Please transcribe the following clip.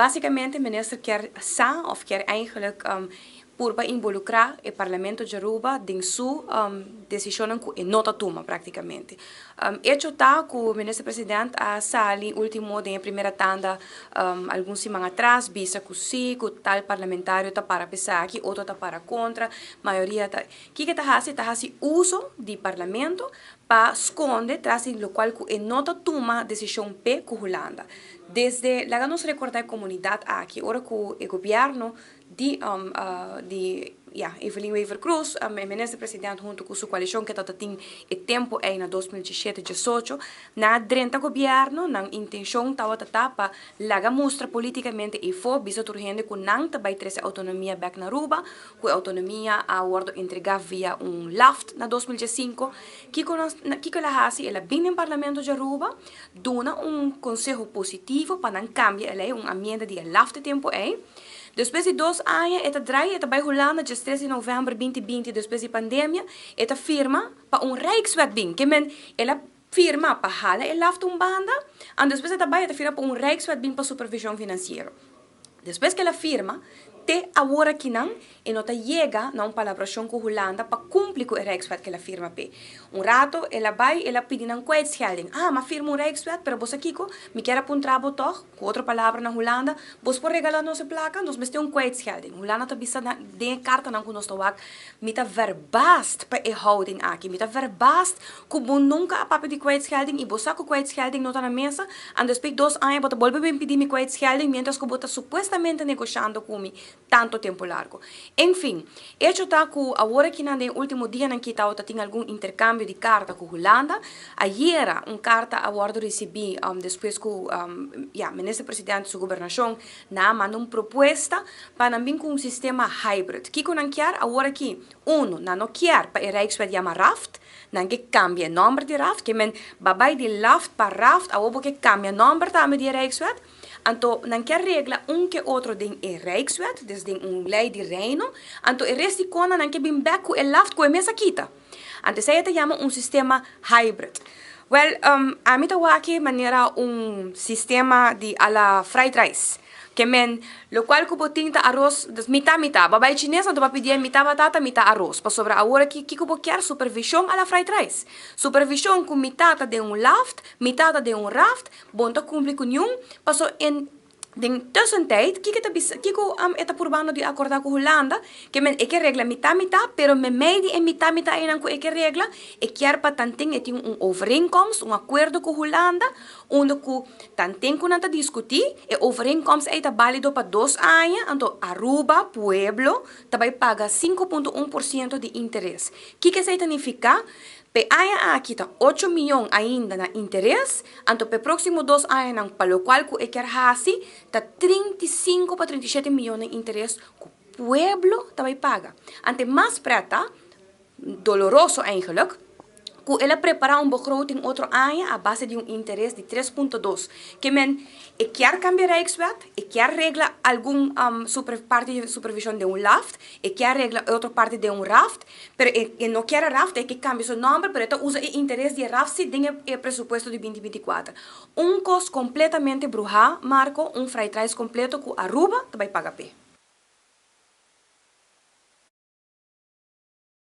Basicamente, minister kier sa of kier eigenlijk purba involucra e parlamento di Aruba den su decision cu e no ta tuma practicamente. Hecho ta cu minister president a sali ultimo den prome tanda algun siman atras, bisa cu si, cu tal parlamentario ta para pensa cu otro ta para contra, mayoria ta. Kico ta haci? Ta haci uso di parlamento pa sconde tras di locual cu e no ta tuma decision pe cu Hulanda. Desde, laga nos recorda e comunidad aki, ora cu e gobierno di, ja, Evelyn Wever-Croes, minister president hunto cu su coalicion cu tabatin e tempo ey na 2017-18, nan a drenta gobierno, nan intencion tabata pa laga mustra politicamente y bisa tur hende cu nan ta bay trece autonomia back na Aruba, cu autonomia a wordo entrega via un LAFT na 2005. Kico el a haci? El a bin den parlamento di Aruba, duna un conseho positivo pa nan cambia e ley, un enmienda di LAFT tempo ey. Despues di 2 aña, e ta draai, e ta bay Hulanda, dia 3 di november 2020, despues di pandemia, e ta firma pa un Rijkswet bin, kiermen, el a firma pa hala e LAFT un banda, y despues e ta bay, e ta firma pa un Rijkswet bin pa supervision financiero. Despues cu el a firma, te awor aki nan, e no ta yega na un palabracion cu Hulanda pa cumpli cu e Rijkswet cu el a firma pe. Un rato, el a bay, el a pidi un kwijtschelding. Ah, m'a firma un Rijkswet, pero bo sa kico, mi kier puntra bo toch, cu otro palabra na Hulanda, bo por regala nos placa, nos mester un kwijtschelding. Hulanda ta bisa den carta nan cu nos ta wak, mi ta verbaasd pa e houding aki, mi ta verbaasd cu bo nunca a papia di kwijtschelding y bo sa cu kwijtschelding no ta na mesa, en despues 2 aña bo ta bolbe bin pidi mi kwijtschelding, mientras cu bo ta supuestamente negociando cu mi tanto tempo largo. En fin, hecho ta cu awor aki na ultimo dianan cu ta tin algun intercambio di carta cu Hulanda. Ayera un carta a wordo ricibi despues cu ja, minister president su gobernacion nan a manda un propuesta pa nan bin cu un sistema hybrid. Kico nan kier awor aki? Uno, nan no kier pa e Rijkswet yama RAFT, nan kier cambia nomber di RAFT, kiermen bo a bay di LAFT pa RAFT, awor bo kier cambia nomber tambe di Rijkswet. Anto, nan kier regla un cu otro den e Rijkswet, dus den un ley di reino. Anto, e resto cona nan kier bin back cu e LAFT cu e mes a kita. Anto, esey ta yama un sistema hybrid. Well, ami ta wak manera un sistema di a la fried rice. Kiermen, locual cu bo tin ta aros, dus mita mita. Bo a bay Chines, anto bo a pidi mita batata, mita aros. Pasobra awor aki, kico bo kier? Supervision a la fried rice. Supervision cu mita ta den un LAFT, mita ta den un RAFT, bo n' ta cumpli cu ningun, paso in den tussentijd, kiko ta bisa, kiko e ta purbando di acorda cu Hulanda, kiermen e kier regla mita mita, pero meimei di e mita mita einan cu e kier regla, e kier pa tanten e tin un overeenkomst, un acuerdo cu Hulanda, unda cu tanten cu nan ta discuti, e overeenkomst ei ta valido pa 2 aña, anto Aruba, pueblo, ta bay paga 5.1% di interes. Kico esey ta significa? Pe aña aki ta 8 miyon ainda na interes, anto pe proximo 2 aña pa locual cu e kier hasi, ta 35 pa 37 miyon na interes cu pueblo ta bay paga. Anto mas preta, doloroso eigenlijk, cu el a prepara un begroting otro aña a base di un interes di 3.2. Kiermen, e kier cambia Rijkswet, e kier regla algun parti di supervision di un LAFT, e kier regla otro parti di un RAFT, pero e no kier RAFT, e kier cambia su nomber, pero e ta usa e interes di RAFT si den e presupuesto di 2024. Un cos completamente bruha, Marco, un fried rice completo cu Aruba ta bay paga pe.